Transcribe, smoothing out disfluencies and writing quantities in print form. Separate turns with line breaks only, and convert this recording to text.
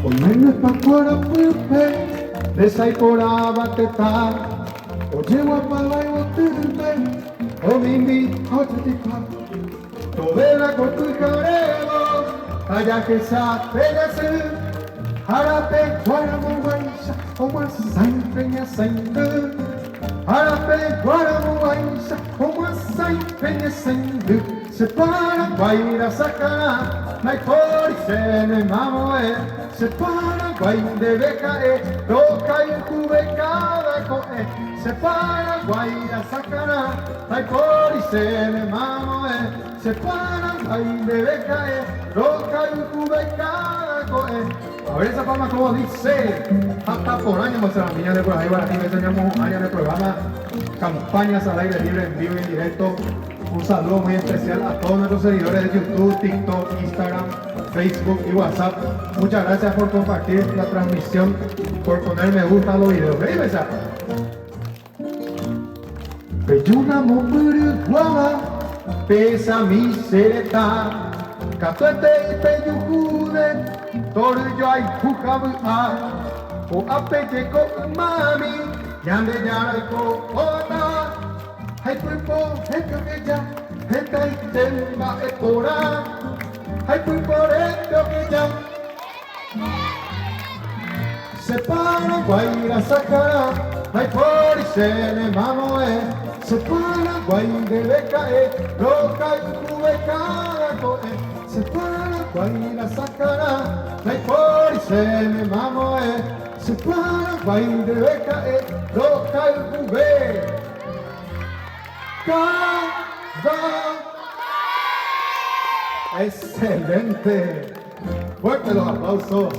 Oiménepa kuarapýpe ndesaiporãva tetã ojeguapáva yvotýpe omimbi ha ojetypa. Tovela ko pyharévo ha jahecha pe jasy árape guaramoguáicha omyasãi pe ñasãindy. Árape guaramoguáicha omyasãi pe ñasãindy. Che Paraguái rasakarã ndaipóri che ne mamoe. Che Paraguái ndéve ha'e rohayhuve káda ko'ẽ. Che Paraguái rasakarã ndaipóri che ne mamoe. Che Paraguái ndéve ha'e rohayhuve káda ko'ẽ. A ver esa palma como dice. Hatã porã ñamocha'ãmi ñande purahéi guaraníme che ñamohu'ã ñane programa Campañas al aire libre en vivo y en directo. Un saludo muy especial a todos nuestros seguidores de YouTube, TikTok, Instagram, Facebook y WhatsApp. Muchas gracias por compartir la transmisión, por poner me gusta a los videos. He'ípeicha. Pejúna mombyryguáva, pehechami che retã, katuete ipejuhúne tory joayhu ha vy'a. Ko'ápe jeko ymámi Ñandejára oikóta. Ha ipypo hete oheja hetaite mba'e porã, ha ipypo rete oheja. Che Paraguái rasakarã, ndaipóri che ne mamoe, che Paraguái ndéve ka'e, rohayhuve káda ko'ẽ. Che Paraguái rasakarã, ndaipóri che ne mamoe, che Paraguái ndéve ka'e, rohayhuve. Cada. Excelente. Fuerte los aplausos.